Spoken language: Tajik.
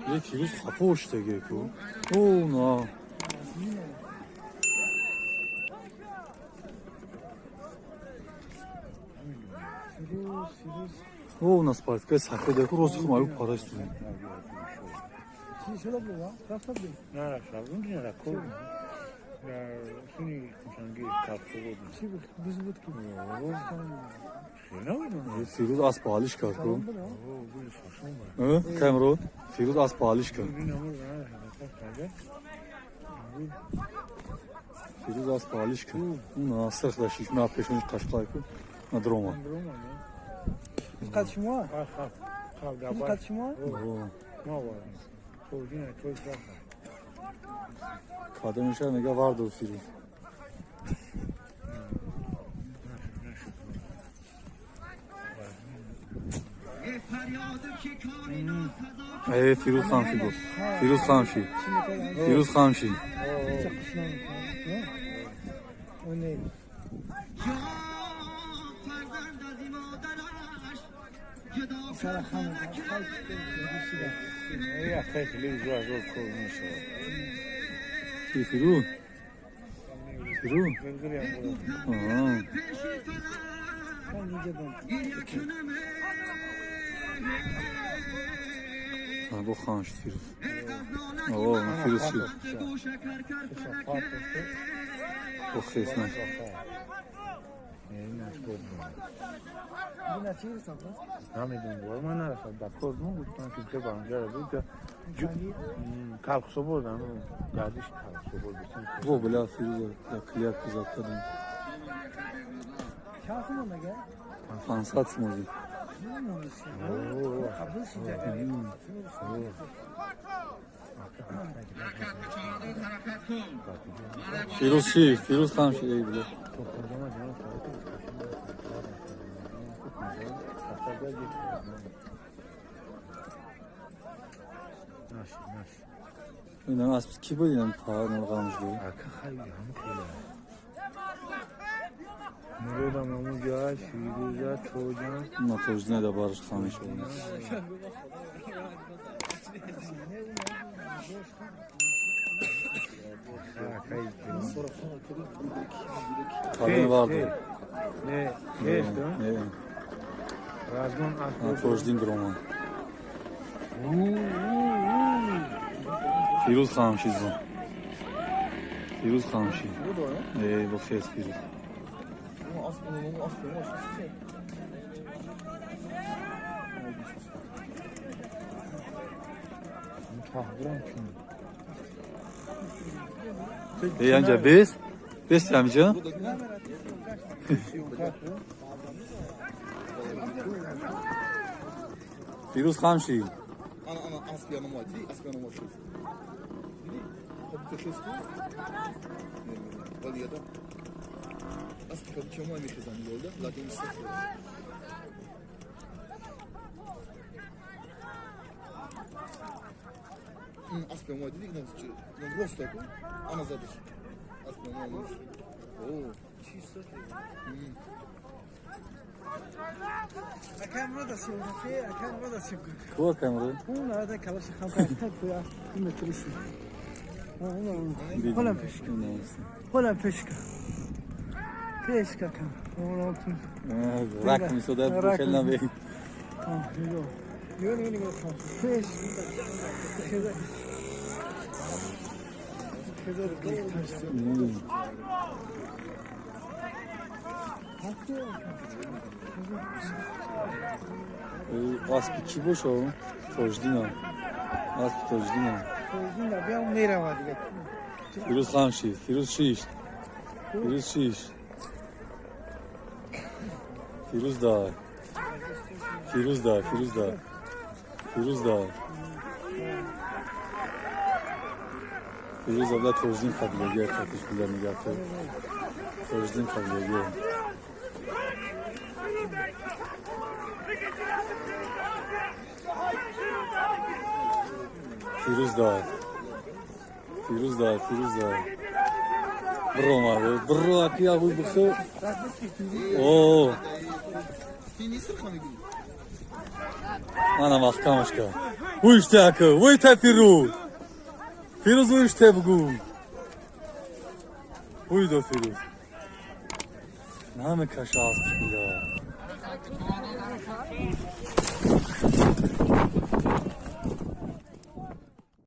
Е, Фирӯз хафо шудаге ку. О, на. О, у нас партка сафеда ку рост хум аю парасту. Фирӯз асп алиш кард ку. Камрон, Фирӯз асп алиш кард. Фирӯз асп алиш кард. На сирх дашиш, на пешониш қашқай ку, на дрома. قد شما؟ قد شما؟ Кадомиша мега вардор Фирӯз. Э, Фирӯз хамши гуфт. Фирӯз хамши. Фирӯз хамши. Ки Фирӯз? Фирӯз? Аҳа. Бо хан шуд Фирӯз. О, Фирӯз шуд. Бо хес на. نمیدونم من نرفتم دکور گفتم که که بانجا رو بود کالخسو بردن گردش کالخسو بردن. Бо бля Фирӯз як як зад кардем. 500 сомонӣ. Фирӯз чӣ? Фирӯз хам шид эй бля. Инам асп ки буд инам фармон ғам шуд. Муродам ҳамун ҷа Фирӯза Тоҷан. На Тоҷ не да барш хам шуд. Кадом вардор? Не, нест. Не. Разгон асп. Тоҷдин дрома. Фирӯз хамшид бо. Фирӯз хамшид. Э, бо хес Фирӯз. Э, янҷа бес? Бес ҳамиҷа? Фирӯз хамшид. Ана ана асп янама, диди асп янама шуд. Диди? Хоб хес ку? Не, не, вали яда. Асп хоб чама мехезан ёлда, ладин сахт. Асп янама диди, на роста ку? Ана задаш. Асп янама. О, чисто. اکم رو دستی اکم رو دستی. Ку акам ро? اون هذا کلاش خام تا این مترسی. اون پیشک. هولم پیشک. پیشک کم. اون Рак мисода бухел набе. پیش. Аспи чӣ бошо? Тоҷдина. Аспи Тоҷдина. Фирӯз хамшид. Фирӯз шишт. Фирӯз шишт. Фирӯз дар. Фирӯз дар. Фирӯз дар. Фирӯз дар. Фирӯз абла Тоҷдин қабилагия қатиш била мегардад. Тоҷдин қабилагия. Фирӯз дар. Фирӯз дар. Фирӯз дар. Биромад. Биро аки ягуй бихӯ. О, мана маҳкамаш кард. Вуйште ака, вуйте Фирӯз. Фирӯз, вуйште бугӯ. Вуй до Фирӯз. Намекаша аспш била.